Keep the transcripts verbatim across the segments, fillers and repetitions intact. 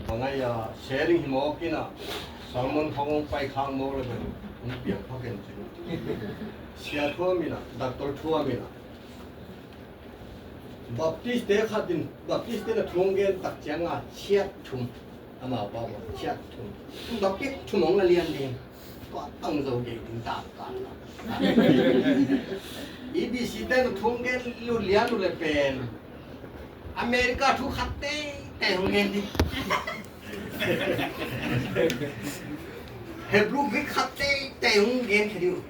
Bang a sharing hi mawk in a, sermon khawng hong pai khak mawk le bang hong piang kha ken cin. Sia thu a min a, doctor thu a min a, Baptist te khat in, Baptist te na thu hong gen tak ciang a chiat thum. Amau pa bang chiat thum. Baptist thum hong na lian ding. Tua tang zo gei ding ta ka la. E B C te na thu hong gen lu lian lu le pen America thu khat teitei hong gen ding. Hebrew Greek khat teitei hong gen khe ding.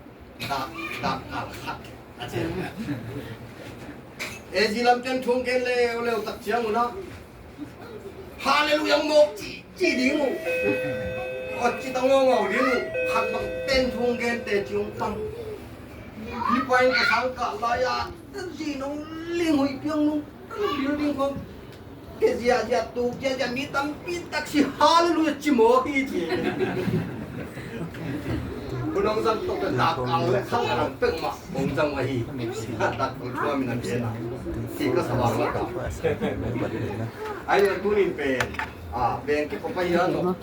Dak, dak kal khat. A ci. Asia lam ten thu hong gen leuleu tak ciang un a, Hallelujah mawk ci, ci ding uh. Aw, ci ta ngawngau ding uh. Khat bang ten thu hong gen te ci hong pang. Philippi ka sang kah lai a, zi nong ling hoih piang nung, building khawng ke ziahziah, tuk ziahziah, mi tampi tak si Hallelujah ci mawk hi ci. Hun hong zang tawh pen dak kal le khang a nang peuhmah hong zang uh ahi. Dak kal thu a min a gen a. Ci ka sa vang lak a. Ai, a tunin pen, a, beng kikhop ahi a tawh.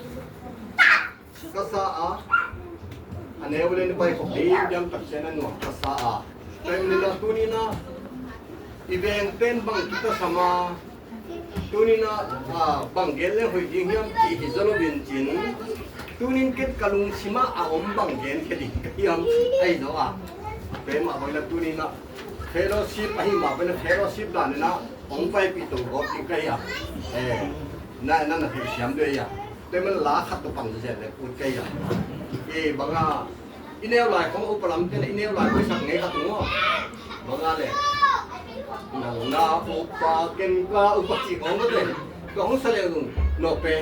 Ka sa a, a neu le ni pai khop ding diam tak ciang a nuam ka sa a. Tua ahih manin a tunin a, i veng pen bang kitasam a, tunin a, a, bang gen le hoih ding hiam cih hi zaw lo in cin. Tunin ken ka lungsim ah a om bang gen khe ding ka hiam ahi zaw a. Tua ahih mah bangin a tunin a fellowship ahih mah bangin a fellowship dan in a hong paipih to gawp ding ka hi a. Eh, na, na, na theihsiam ding hi a. Tua ahih manin la khat tawh pan zen le ut ka hi a. Eh, bang a, i neu lai khawng upa lam te le i neu lai khawng sak ngei khat ung aw. Bang a le, nang na upa ken ka upa cih khawng ka te. Ka hong sa le ung, no pe.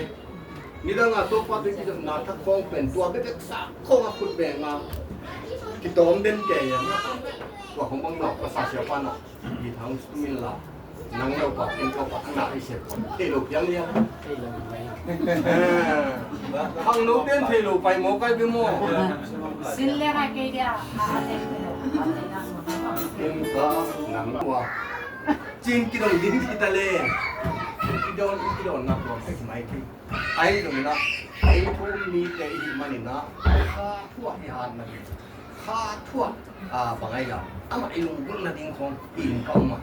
Nidang a Topa te kizopna thak khawng pen tua bekbek sa khawng a khut beng a kitawm den kei a. Tua khawng bang no ka sa sia pa na. Hi thang sum in la. Nang lo pa ken ko pa na i se ko. Thei lo piang liang. Thei lo mai. Eh. Khangno ten thei lo pai maw kai be maw. Sin le na kei dia. Ken ka nang tua. Cin kidong ding kita le. Kidon, kidon na tua pai mai ki. Ahi zongin ah, ei thu um mite i hih manin ah, kha thu ah i hatna ding, kha thu ah, a, bang ahi a, amah i lunggulhna ding khawng i in ka um a.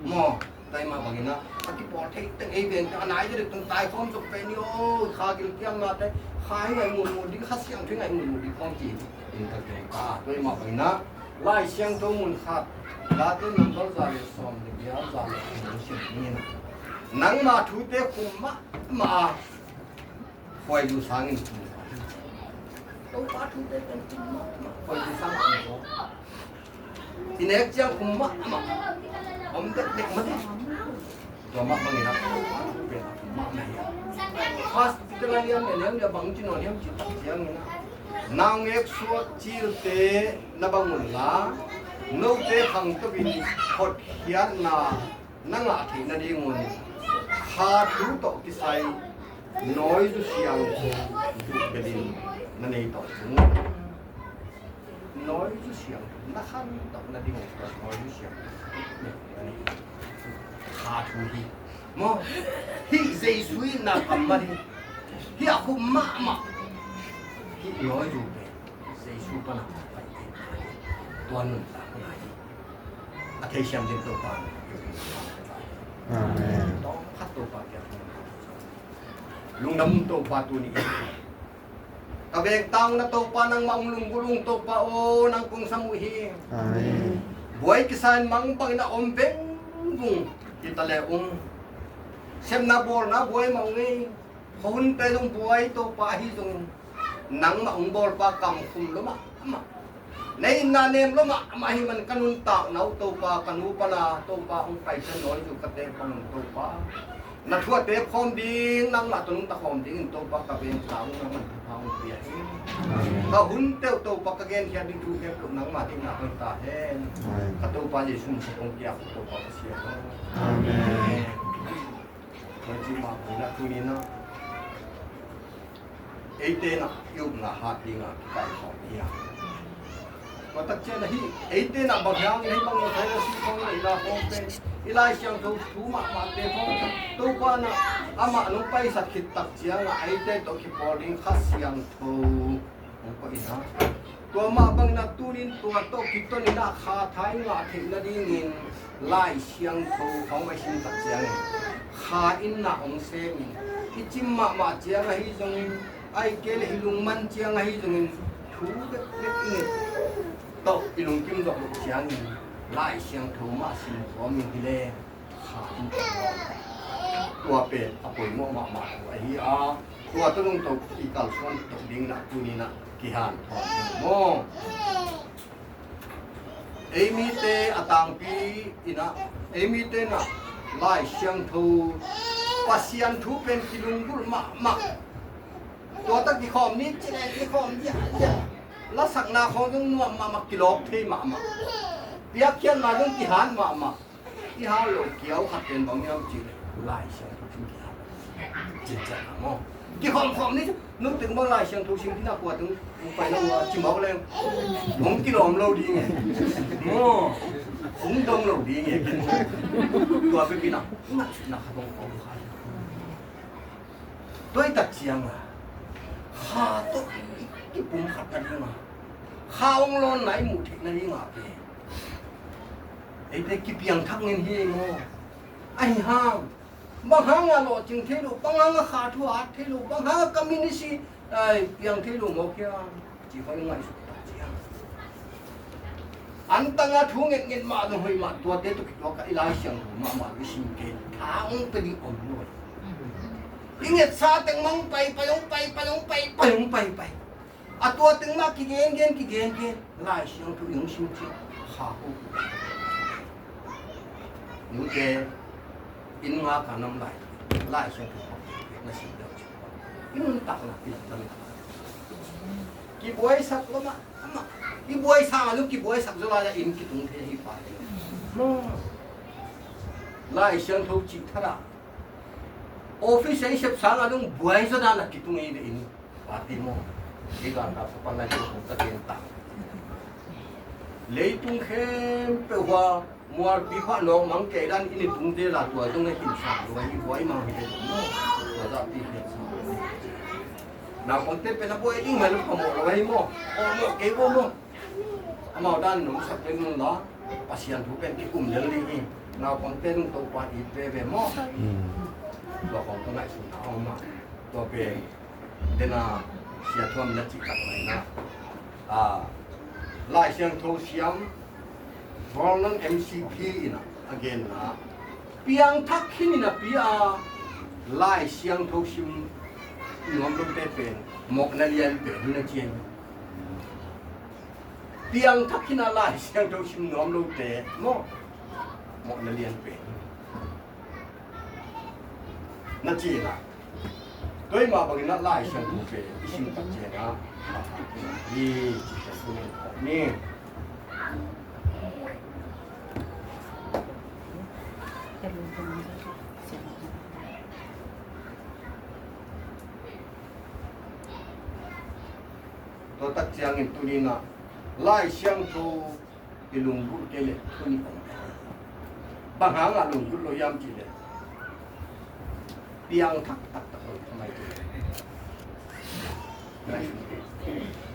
Maw, tua ahih mah bangin ah, a kipawl thei teng ei veng teng a nai deuh tung tai khawm zok pen i aw, kha gilkialnate, kha hi ngaih mutmut ding, Kha Siangtho hi ngaih mutmut ding khawm ci in ka keng ka. Tua ahih mah bangin ah, Lai Siangtho mun khat, Late number za le sawm le giat, za le thum hong sim ding in, nangma thute khum mahmah a, khuaizu sangin khum zaw. Topa thute pen khum mahmah, khuaizu sangin khum zaw. I nek ciang khum mahmah, om dekdek mah te. Tua mah bangin a, Topa thu pen a khum mahmah hi a. Hospital a liam le liam le bang ci nawn hiam cih tak ciangin a, naungek suak cilte na bang unla, note khangto in hotkhiatna na ngah theih nadingun kha thu tawh kisai nawizu siangtho duhbelin na nei tawh cin. Nawizu siangtho na khantoh nadingun nawizu siangtho na nei tawh cin. Kha thu hi. Maw, hih Jesu in na kammal hi. Hih a khum mahmah. Hih nawizu pen Jesu pan a pai hi. Tua nuntakna hi. A theisiam ding Topa. Amen. Tawm khat Topa kiang. Lungdam Topa tuni in. Ka veng tang na Topa nangmah hong lunggulh ung Topa aw, nang kong sam uh hi. Amen. Buai kisa in mang bangin a om vengvung hi ta le ung. Sepna bawlna buai mah ung ei. Khuahunte zong buai Topa ahi zongin nangmah hong bawlpa kam khum lua mahmah. Na itna nem lua mahmah ahih man ka nuntakna uh Topa, ka nu pana Topa hong pai ciang nawizu ka tepang un Topa. Na thu a tep khawm ding, nangmah tawh nungta khawm dingin Topa ka veng tang uh nangmah thupha hong pia in. Ka hunte uh Topa ka genkhiat ding thu khempeuh nangmah deihna tawh hi ta hen. Amen. Ka Topa Jesu min tawh kong kiap Topa ka sia. Amen. Amen. Tua ci mah bangin a tuni in a, eite in a i upna hat ding a kikaih khawm hi a. Tak ciang ahi, eite na bang hiang, ei bang hiang, thai na si khong na ila khong pen, i Lai Siangtho thu mahmahte khong, Topa na amah nong paisak khit tak ciang a, eite tawh kipawl ding Kha Siangtho hong koih ina. Tua mah bangin a tunin tua tawh kiton ina Kha thai ngah theih nadingin Lai Siangtho hong vai sim tak ciangin Kha in na hong semin i cim mahmah ciang ahi zongin, ahih kei leh i lungman ciang ahi zongin thu bekbek i nget tawh i lungkim zawh loh ciangin Lai Siangtho mah sim kawmin hi leh Kha in tawh tua pen a poimawh mahmah thu ahi a, tua tawh zong tawh i kalsuan tawh ding na tunin a kihanthawn ding maw? Ei mite a tangpi ina, ei mite na Lai Siangtho Pasian thu pen kilunggulh mahmah. Tua tak kikhawm ni ci le kikhawm dia dia. Lasakna khawng zong nuam mahmah, kilawp thei mahmah. Piakkhiatna zong kihan mahmah. I hal lo kiau khat pen bang hiam cih leh Lai Siangtho tawh kihan. Cincian a maw? Kikhawmkhawm ni, no teng bang Lai Siangtho sim ding a kua teng hong pai lo a, ci mawk leng hong kilawm lo ding e. Maw? Hong dong lo ding e. Tua bek in a, na khat hong om kha. Tua i tak ciang a, Kha tawh i kipumkhat nading a, Kha hong lawnna i muh theih nading a pen eite kipiangthak ngen hi ei maw? Ahi hang, bang hang a lawhcing thei lo, bang hang a Kha thu a at thei lo, bang hang a ka ministry, ai, piang thei lo maw hiam? Ci hoih ngaihsut tak ciang. Antang a thu ngetnget mah zong hoih mah, tuate tawh kituak a i Lai Siangtho mahmah i sim kei, tha hong pia ding om lo. I ngetsa teng mah hong pai pai, hong pai pai, hong pai pai, hong pai pai. A tua teng mah kigengen, kigengen, Lai Siangtho i hong sim ciang, Kha ho. Nute, inn ngak a nam lai, Lai Siangtho na sim deuh ciang, i nuntakna i lamdang. Kibuaisak lo mah, amah. I buai sang a zong kibuaisak zaw lai a inn kitung thei hi pah. Lai Siangtho cih thadah. Office a i sep sang a zong buai zaw dan a kitung hi ve inn. Party maw? Kei galkap ka pan lai kei hong ka gen tang. Leitung khempeuh hua mualpi khua nawk mang kei dan i ni tung te la tua zong na hin sa lua hi, hua i mang hi te zong maw? Tua zah pi hin sa. Naupangte pen a buai ding mai lo phamawh lo hi maw? Phamawh kei bo maw? Amau dan nong sak ding nung la, Pasian thu pen kikum lel ding hi. Naupangte nung Topa it veve maw? Hmm. Tua khong ka ngaihsutna a om a. Tua pen dena sia thuam na cih tak mai na. A, Lai Siangtho siam Vernon M C P in a, a genna, piangthak khin in a pi a, Lai Siangtho sim nuam lote pen mawhna lian pen hi na ci hi. Piangthak khin a Lai Siangtho sim nuam lote maw, mawhna lian pen na ci hi na. Tua mah bangin a Lai Siangtho pen i sim tak ciang a, hi ci ciang tua in a ni. Tua tak ciangin tuni-in ah Lai Siangtho i lunggulh kei leh thu nih om. Bang hangah lunggulh lo hiam cih leh piangthak taktak lo hi kha mai thei.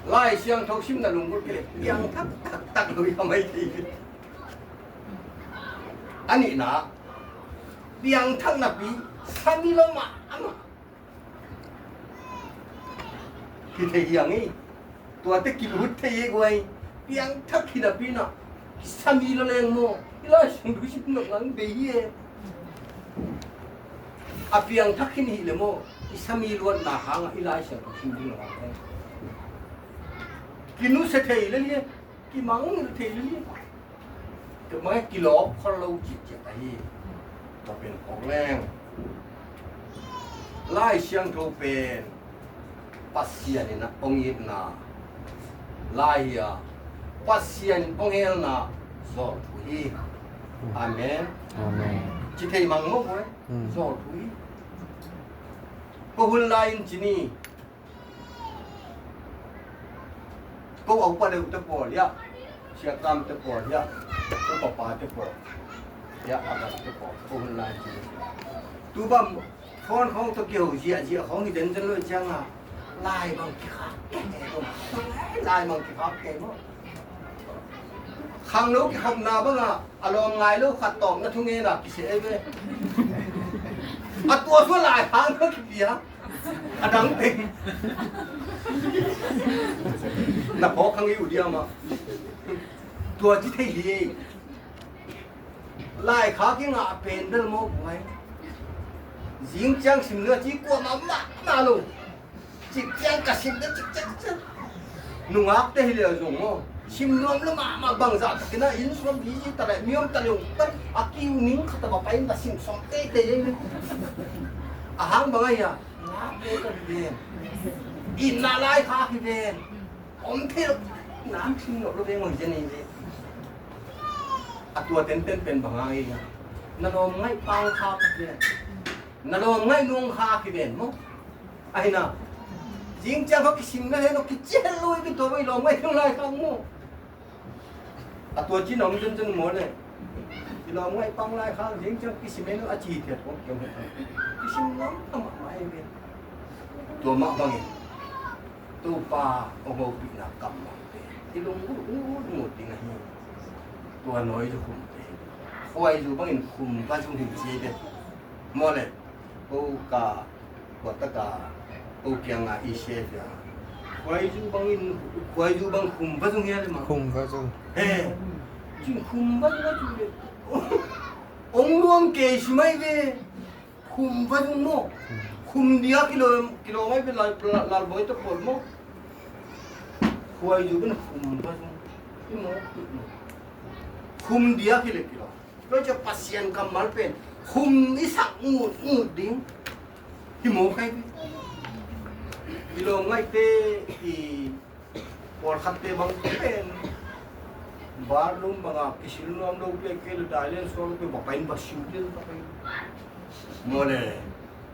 Lai Siangtho sim na lunggulh kei leh piangthak taktak lo hi kha mai thei. A nihna, piangthak napi sami lo mah amah hi thei hi hang hi. Tuate kilut thei hi guai. Piangthak hi napi-in ah kisami lo leng maw, i Lai Siangtho sim nop ngang bei hi e. A piangthak hi ni hi leh maw, i sami luatna hangah i Lai Siangtho sim ding lo hang hi. Kinusia thei lel hi e. Kimangngilh thei lel hi. Tua mah kilawp khol lo cihciah ahi. Tua pen phawk leng, Lai Siangtho pen Pasian in a hong itna lai hi a, Pasian in hong helna zawlthu hi. Amen. Amen. Ci thei mang maw guai? Hmm. Zawlthu hi. Ko hun lai-in ci ni. Ko a upa deuhte pawl hiah Siakamte pawl hiah, tu papate pawl hiah, a gamte pawl ko hun lai ci. Tu bang phone khawng tawh kiho ziahziah khawng hi zenzen lo ciangah lai bang kikhak kei maw. Lai bang kikhak kei maw. Khangno kikhopna bangah a lawm ngai lo khat tawpna thungen a kiseh ei ve. A tua sua lai khak na kipia. A dang teng. Na phawk khang i uh diam ah. Tua ci thei hi. Lai khak i ngah pen bel maw buai. Zing ciang sim nua ci kuamah mahmah lo. Cik ciang ka sim de cik ciang ciang. Nungakte hi leh zong maw. Sim nuam lo mahmah bangzah takin a inn sung a busy ta leh mi om ta leh ung pan a kiu ning khat a va pai in va sim sawm teitei ei. A hang bang a hia. Ngakte ka hi ven. Itna lai khak hi ven. Om thei lo. Nak sim nuam lo veng ong zen ei ve. A tua tenten pen bang a ei hia. Na lawm ngaih pang khak hi ven. Na lawm ngaih nung khak hi ven maw. Ahi na. Zing ciang kha kisim na hen aw kici hen lo i tua i lawm ngaih pang lai khak maw. A tua ci na om zenzen maw le. I lawm ngaih pang lai khak zing ciang kisim hen aw a ci thiat kong kiom hen. Kisim ngam a mahmah ei ve. Tua mah bangin Topa hong hopihna kammal pen i lung ut ut ngut ding ahi. Tua nawi zu khum pen khuaizu bangin khum va zung hi ci ei ve. Maw le. Ko ka Kua taka ko kianga i share hia. Khuaizu bangin, khuaizu bang khum va zung hia le ma. Khum va zung. He. Cin khum va zung a cu le. Ong nuam kei si mai ve. Khum va zung maw. Khum dia kilo, kilo mai ve lal, lal, lal boi ta pol maw. Khuaizu bang khum va zung. I maw, i maw. Khum dia kilo, kilo. Tua ciang Pasian kammal pen khum i sak ngut ngut ding hi maw kai ve. I lawm ngaihte i pawlkhatte bang pen barlum banga kisil nuam lo pia kei le dailen suak lo pia va pain va sim ding va pain. Maw le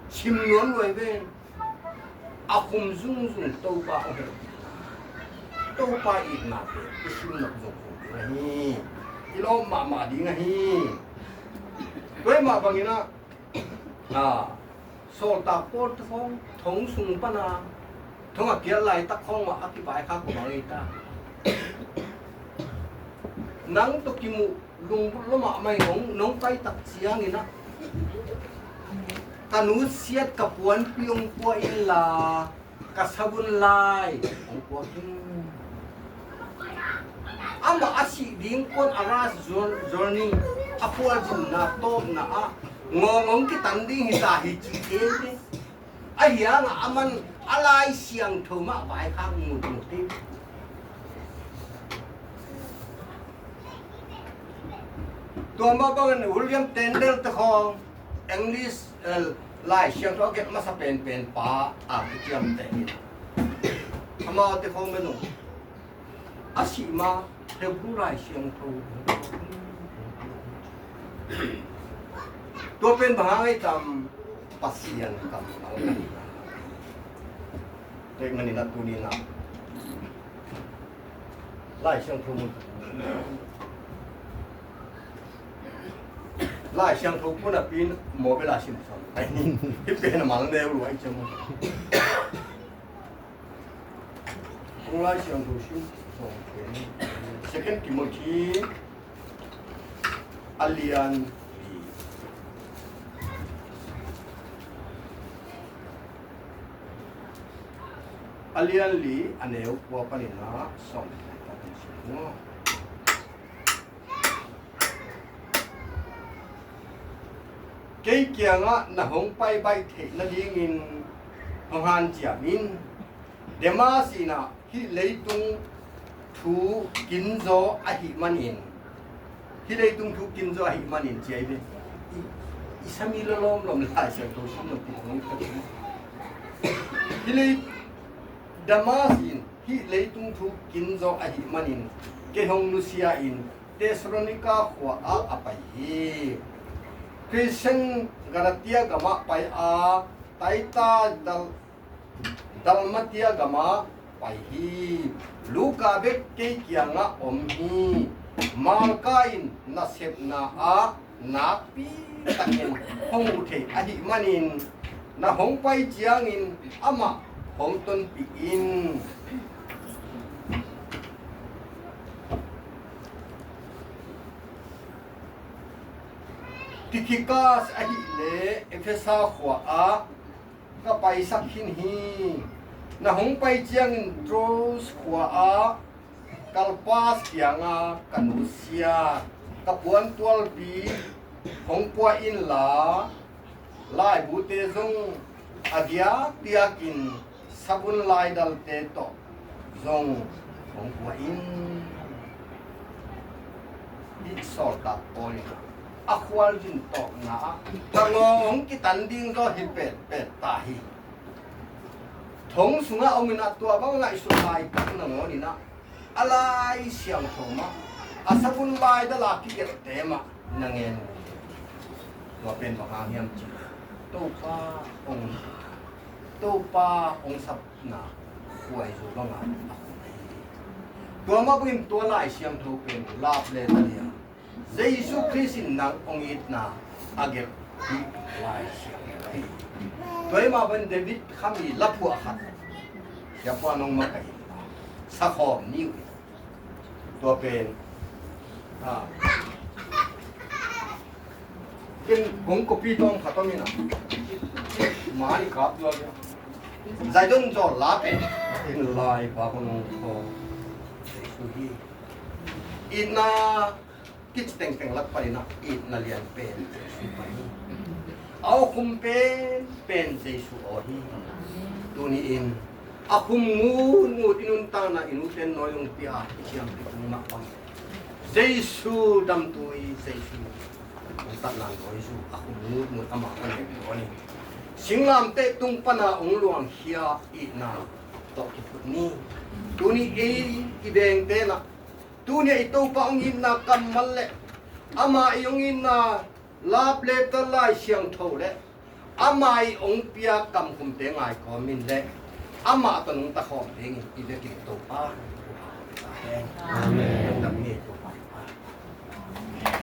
sim nuam luai ve. A khum zungzung Topa aw hel. Topa itna pen i sim nak zungzung ding ahi. I lawm mahmah ding ahi. Tua mah bangin ah, a, sawltak pawlte khawng thong sung pana thong a kial laitak khawng mah a kipaikhak kua bang ei ta. Nang tawh kimuh lungbut lo mahmah in hong nong pai tak ciangin ah ka nusiat ka puanpi hong pua inla ka sabun lai hong pua khin. Amah a sih ding kuan a last jour-, journey a khualzinna tawpna ah ngawng hong kitan ding hi ta hi ci tete. A hiangah a man a Lai Siangtho mah vaikhak ngutngut hi. Tua mah bangin William Tyndale te khawng English, eh, Lai Siangtho a gelh masa penpen pa a kiciamteh hi. Amaute khawng bel zong a sih ma Hebrew Lai Siangtho. Tua pen bang hang ei tam Pasian kammal. Tek manin a tuni na Lai Siangtho mun. Lai Siangtho mun a pin mobile a sim sam. Ai ni, hi pen a mal neu luai cem. Kong Lai Siangtho sim sawm pen. Second Timothy a lian li. A lian li a neu kua panin a sawm pen panin sim. Kei kiangah na hong pai baih theih nadingin hong hanciam in. Demas in ah hih leitung thu kinzaw ahih manin, hih leitung thu kinzaw ahih manin ci ahi ve. I, i sami lawlawm lawm Lai Siangtho sim lo ti hong ka ti. Hih lei, Demas in hih leitung thu kinzaw ahih manin kei hong nusia in Thessalonika khua ah a pai hi. Crescens Galatia gamah pai a, Titus Dal-, Dalmatia gamah pai hi. Luka bek kei kiangah om hi. Marka in nasepna ah nakpi takin hong uh thei ahih manin, na hong pai ciangin amah hong tonpih in. Tikhikas ahih leh Efesa khua ah ka paisak khin hi. Na hong pai ciangin Troas khua ah Karpas kiangah ka nusia, ka puantualpi hong pua inla, laibute zong a diakdiakin sabun laidalte tawh zong hong pua in. Hih sawltak Paul in a khualzin tawpna ah ka ngaw hong kitan ding zaw hi petpet ta hi. Thong sungah om in a, tua bang ngaihsut laitak nangawn in a, a Lai Siangtho mah, a sabun laidal a kigelhte mah na ngen uh. Tua pen bang hang hiam cih leh, Topa hong, Topa hong sapna khuaizu bangin a khum hi. Tua mah bangin tua Lai Siangtho pen lap le ta liang, Jesu Khrist in nang hong itna a gelh hi. Lai Siangtho hi. Tua hi mah bangin David khami laphuah khat, siapa nong makaih, sakhawm ni uh hi. Tua pen, a, ken kong kopi tawm khat om in a, mah i kap tua pen, Zion Zawlla pen, in lai pa ko nong ko, Jesu hi. Itna kici tengteng lak panin a itna lian pen Jesu pai hi. A aw khum penpen Jesu aw hi. Tuni-in a khum ngutngut i nuntakna, i nute nawi hong pia, i ciamteh tung mah bang Jesu damtui, Jesu hong tatna nawi zu a khum ngutngut amah ka ngen nawn hi. Singlamteh tung pana hong luangkhia itna tawh kiphut ni. Tuni ei i vengte na, tuni a i Topa hong itna kammal le ama i hong itna lap le ta Lai Siangtho le ama i hong pia kamkhumte ngaikawm in le ama tawh nungta khawm dingin i vekin Topa. Amen. Amen.